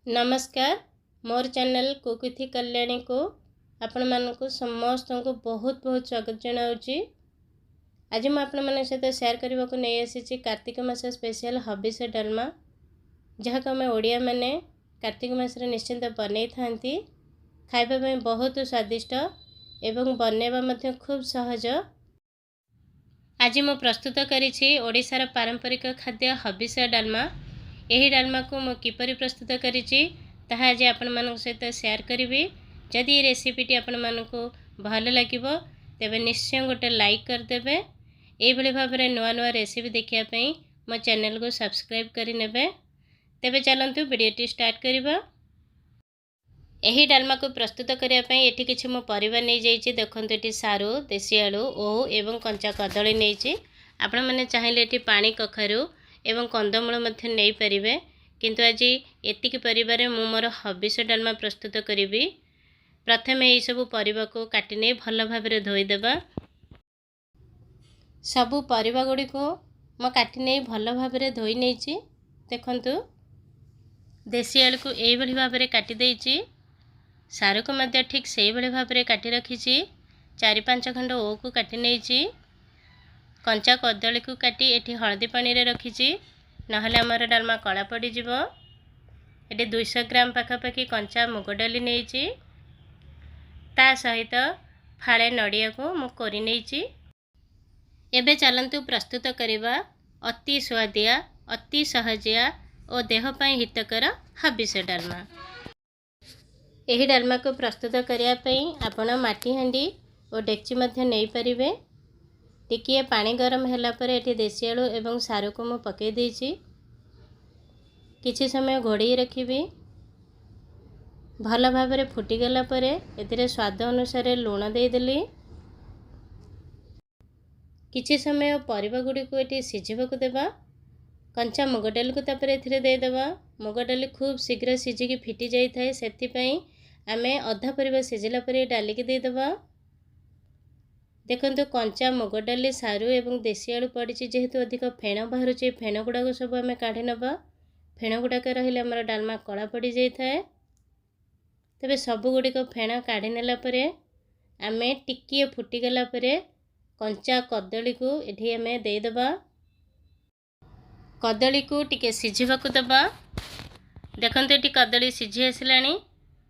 ନମସ୍କାର, ମୋର channel cook with କଲ୍ୟାଣୀକୁ ଆପଣମାନଙ୍କୁ ସମସ୍ତଙ୍କୁ ବହୁତ ବହୁତ ସ୍ୱାଗତ ଜଣାଉଛି। ଆଜି ମୁଁ ଆପଣମାନଙ୍କ ସହିତ ସେୟାର କରିବାକୁ ନେଇ ଆସିଛି କାର୍ତ୍ତିକ ମାସ ସ୍ପେଶିଆଲ ହବିଷ ଡାଲମା, ଯାହାକୁ ଆମେ ଓଡ଼ିଆମାନେ କାର୍ତ୍ତିକ ମାସରେ ନିଶ୍ଚିନ୍ତ ବନେଇଥାନ୍ତି। ଖାଇବା ପାଇଁ ବହୁତ ସ୍ୱାଦିଷ୍ଟ ଏବଂ ବନେଇବା ମଧ୍ୟ ଖୁବ୍ ସହଜ। ଆଜି ମୁଁ ପ୍ରସ୍ତୁତ କରିଛି ଓଡ଼ିଶାର ପାରମ୍ପରିକ ଖାଦ୍ୟ ହବିଷ ଡାଲମା। ଏହି ଡାଲମାକୁ ମୁଁ କିପରି ପ୍ରସ୍ତୁତ କରିଛି, ତାହା ଆଜି ଆପଣମାନଙ୍କ ସହିତ ସେୟାର କରିବି। ଯଦି ଏ ରେସିପିଟି ଆପଣମାନଙ୍କୁ ଭଲ ଲାଗିବ, ତେବେ ନିଶ୍ଚୟ ଗୋଟେ ଲାଇକ୍ କରିଦେବେ। ଏଇଭଳି ଭାବରେ ନୂଆ ନୂଆ ରେସିପି ଦେଖିବା ପାଇଁ ମୋ ଚ୍ୟାନେଲକୁ ସବସ୍କ୍ରାଇବ୍ କରିନେବେ। ତେବେ ଚାଲନ୍ତୁ, ଭିଡ଼ିଓଟି ଷ୍ଟାର୍ଟ କରିବା। ଏହି ଡାଲମାକୁ ପ୍ରସ୍ତୁତ କରିବା ପାଇଁ ଏଠି କିଛି ମୁଁ ପରିବା ନେଇଯାଇଛି। ଦେଖନ୍ତୁ, ଏଠି ସାରୁ, ଦେଶୀ ଆଳୁ, ଓଉ ଏବଂ କଞ୍ଚା କଦଳୀ ନେଇଛି। ଆପଣମାନେ ଚାହିଁଲେ ଏଠି ପାଣି କଖାରୁ ଏବଂ କନ୍ଦମୂଳ ମଧ୍ୟ ନେଇପାରିବେ, କିନ୍ତୁ ଆଜି ଏତିକି ପରିବାରେ ମୁଁ ମୋର ହବିଷ ଡାଲମା ପ୍ରସ୍ତୁତ କରିବି। ପ୍ରଥମେ ଏହିସବୁ ପରିବାକୁ କାଟି ନେଇ ଭଲ ଭାବରେ ଧୋଇଦେବା। ସବୁ ପରିବା ଗୁଡ଼ିକୁ ମୁଁ କାଟି ନେଇ ଭଲ ଭାବରେ ଧୋଇ ନେଇଛି। ଦେଖନ୍ତୁ, ଦେଶୀ ଆଳୁକୁ ଏଇଭଳି ଭାବରେ କାଟି ଦେଇଛି। ସାରୁକୁ ମଧ୍ୟ ଠିକ୍ ସେଇଭଳି ଭାବରେ କାଟି ରଖିଛି। 4-5 ଖଣ୍ଡ ଓଉକୁ କାଟି ନେଇଛି। କଞ୍ଚା କଦଳୀକୁ କାଟି ଏଠି ହଳଦୀ ପାଣିରେ ରଖିଛି, ନହେଲେ ଆମର ଡାଲମା କଳା ପଡ଼ିଯିବ। ଏଠି 200 ଗ୍ରାମ ପାଖାପାଖି କଞ୍ଚା ମୁଗ ଡାଲି ନେଇଛି। ତା ସହିତ ଫାଳେ ନଡ଼ିଆକୁ ମୁଁ କୋରି ନେଇଛି। ଏବେ ଚାଲନ୍ତୁ ପ୍ରସ୍ତୁତ କରିବା ଅତି ସୁଆଦିଆ, ଅତି ସହଜିଆ ଓ ଦେହ ପାଇଁ ହିତକର ହବିଷ ଡାଲମା। ଏହି ଡାଲମାକୁ ପ୍ରସ୍ତୁତ କରିବା ପାଇଁ ଆପଣ ମାଟି ହାଣ୍ଡି ଓ ଡେକ୍ଚି ମଧ୍ୟ ନେଇପାରିବେ। ଟିକିଏ ପାଣି ଗରମ ହେଲା ପରେ ଏଠି ଦେଶୀ ଆଳୁ ଏବଂ ସାରୁକୁ ମୁଁ ପକାଇ ଦେଇଛି। କିଛି ସମୟ ଘୋଡ଼େଇ ରଖିବି। ଭଲ ଭାବରେ ଫୁଟିଗଲା ପରେ ଏଥିରେ ସ୍ୱାଦ ଅନୁସାରେ ଲୁଣ ଦେଇଦେଲି। କିଛି ସମୟ ପରିବା ଗୁଡ଼ିକୁ ଏଠି ସିଝିବାକୁ ଦେବା। କଞ୍ଚା ମୁଗ ଡାଲିକୁ ତାପରେ ଏଥିରେ ଦେଇଦେବା। ମୁଗ ଡାଲି ଖୁବ୍ ଶୀଘ୍ର ସିଝିକି ଫିଟି ଯାଇଥାଏ, ସେଥିପାଇଁ ଆମେ ଅଧା ପରିବା ସିଝିଲା ପରେ ଡାଲିକି ଦେଇଦେବା। ଦେଖନ୍ତୁ, କଞ୍ଚା ମୁଗ ଡାଲି, ସାରୁ ଏବଂ ଦେଶୀ ଆଳୁ ପଡ଼ିଛି ଯେହେତୁ ଅଧିକ ଫେଣ ବାହାରୁଛି। ଫେଣ ଗୁଡ଼ାକ ସବୁ ଆମେ କାଢ଼ି ନେବା। ଫେଣ ଗୁଡ଼ାକ ରହିଲେ ଆମର ଡାଲମା କଳା ପଡ଼ିଯାଇଥାଏ। ତେବେ ସବୁଗୁଡ଼ିକ ଫେଣ କାଢ଼ି ନେଲା ପରେ ଆମେ ଟିକିଏ ଫୁଟିଗଲା ପରେ କଞ୍ଚା କଦଳୀକୁ ଏଠି ଆମେ ଦେଇଦେବା। କଦଳୀକୁ ଟିକେ ସିଝିବାକୁ ଦେବା। ଦେଖନ୍ତୁ, ଏଠି କଦଳୀ ସିଝି ଆସିଲାଣି।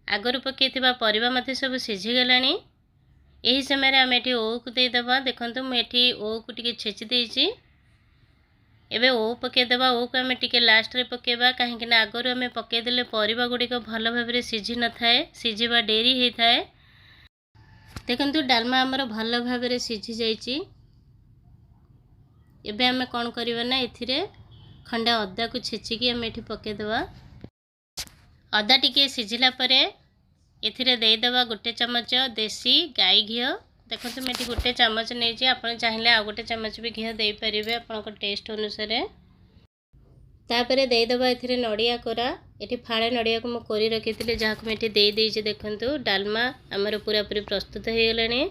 ଆଗରୁ ପକାଇଥିବା ପରିବା ମଧ୍ୟ ସବୁ ସିଝିଗଲାଣି। ଏହି ସମୟରେ ଆମେ ଏଠି ଓଉକୁ ଦେଇଦେବା। ଦେଖନ୍ତୁ, ମୁଁ ଏଠି ଓଉକୁ ଟିକେ ଛେଚି ଦେଇଛି। ଏବେ ଓଉ ପକାଇଦେବା। ଓଉକୁ ଆମେ ଟିକେ ଲାଷ୍ଟରେ ପକାଇବା, କାହିଁକିନା ଆଗରୁ ଆମେ ପକାଇଦେଲେ ପରିବା ଗୁଡ଼ିକ ଭଲ ଭାବରେ ସିଝି ନଥାଏ, ସିଝିବା ଡେରି ହେଇଥାଏ। ଦେଖନ୍ତୁ, ଡାଲମା ଆମର ଭଲ ଭାବରେ ସିଝି ଯାଇଛି। ଏବେ ଆମେ କ'ଣ କରିବା ନା ଏଥିରେ ଖଣ୍ଡେ ଅଦାକୁ ଛେଚିକି ଆମେ ଏଠି ପକାଇଦେବା। ଅଦା ଟିକିଏ ସିଝିଲା ପରେ ଏଥିରେ ଦେଇଦେବା 1 ଚାମଚ ଦେଶୀ ଗାଈ ଘିଅ। ଦେଖନ୍ତୁ, ମୁଁ ଏଠି 1 ଚାମଚ ନେଇଛି। ଆପଣ ଚାହିଁଲେ ଆଉ 1 ଚାମଚ ବି ଘିଅ ଦେଇପାରିବେ ଆପଣଙ୍କ ଟେଷ୍ଟ ଅନୁସାରେ। ତାପରେ ଦେଇଦେବା ଏଥିରେ ନଡ଼ିଆ କୋରା। ଏଠି ଫାଳେ ନଡ଼ିଆକୁ ମୁଁ କୋରି ରଖିଥିଲି, ଯାହାକୁ ମୁଁ ଏଠି ଦେଇଦେଇଛି। ଦେଖନ୍ତୁ, ଡାଲମା ଆମର ପୁରାପୁରି ପ୍ରସ୍ତୁତ ହେଇଗଲାଣି।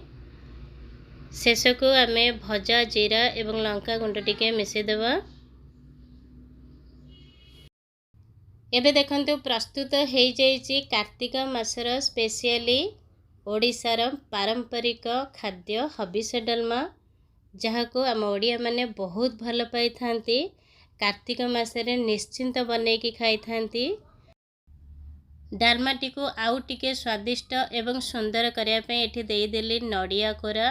ଶେଷକୁ ଆମେ ଭଜା ଜିରା ଏବଂ ଲଙ୍କା ଗୁଣ୍ଡ ଟିକେ ମିଶାଇଦେବା। ଏବେ ଦେଖନ୍ତୁ, ପ୍ରସ୍ତୁତ ହେଇଯାଇଛି କାର୍ତ୍ତିକ ମାସର ସ୍ପେସିଆଲି ଓଡ଼ିଶାର ପାରମ୍ପରିକ ଖାଦ୍ୟ ହବିଷ ଡାଲମା, ଯାହାକୁ ଆମ ଓଡ଼ିଆମାନେ ବହୁତ ଭଲ ପାଇଥାନ୍ତି। କାର୍ତ୍ତିକ ମାସରେ ନିଶ୍ଚିନ୍ତ ବନେଇକି ଖାଇଥାନ୍ତି। ଡାଲମାଟିକୁ ଆଉ ଟିକେ ସ୍ୱାଦିଷ୍ଟ ଏବଂ ସୁନ୍ଦର କରିବା ପାଇଁ ଏଠି ଦେଇଦେଲି ନଡ଼ିଆ କୋରା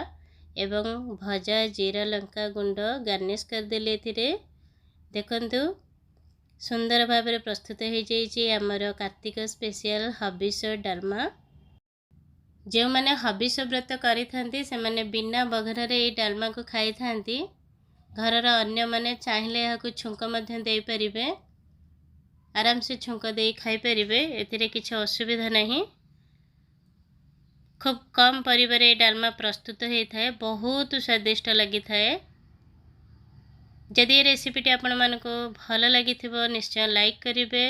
ଏବଂ ଭଜା ଜିରା ଲଙ୍କା ଗୁଣ୍ଡ ଗାର୍ନିସ୍ କରିଦେଲି ଏଥିରେ। ଦେଖନ୍ତୁ, ସୁନ୍ଦର ଭାବରେ ପ୍ରସ୍ତୁତ ହେଇଯାଇଛି ଆମର କାର୍ତ୍ତିକ ସ୍ପେଶିଆଲ ହବିଷ ଡାଲମା। ଯେଉଁମାନେ ହବିଷ ବ୍ରତ କରିଥାନ୍ତି, ସେମାନେ ବିନା ବଘରାରେ ଏଇ ଡାଲମାକୁ ଖାଇଥାନ୍ତି। ଘରର ଅନ୍ୟମାନେ ଚାହିଁଲେ ଏହାକୁ ଛୁଙ୍କ ମଧ୍ୟ ଦେଇପାରିବେ। ଆରାମସେ ଛୁଙ୍କ ଦେଇ ଖାଇପାରିବେ, ଏଥିରେ କିଛି ଅସୁବିଧା ନାହିଁ। ଖୁବ୍ କମ୍ ପରିବାରେ ଏ ଡାଲମା ପ୍ରସ୍ତୁତ ହେଇଥାଏ, ବହୁତ ସ୍ୱାଦିଷ୍ଟ ଲାଗିଥାଏ। ଯଦି ଏ ରେସିପିଟି ଆପଣମାନଙ୍କୁ ଭଲ ଲାଗିଥିବ, ନିଶ୍ଚୟ ଲାଇକ୍ କରିବେ,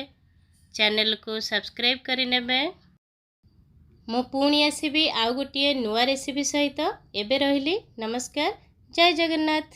ଚ୍ୟାନେଲକୁ ସବସ୍କ୍ରାଇବ୍ କରିନେବେ। ମୁଁ ପୁଣି ଆସିବି ଆଉ ଗୋଟିଏ ନୂଆ ରେସିପି ସହିତ। ଏବେ ରହିଲି, ନମସ୍କାର, ଜୟ ଜଗନ୍ନାଥ।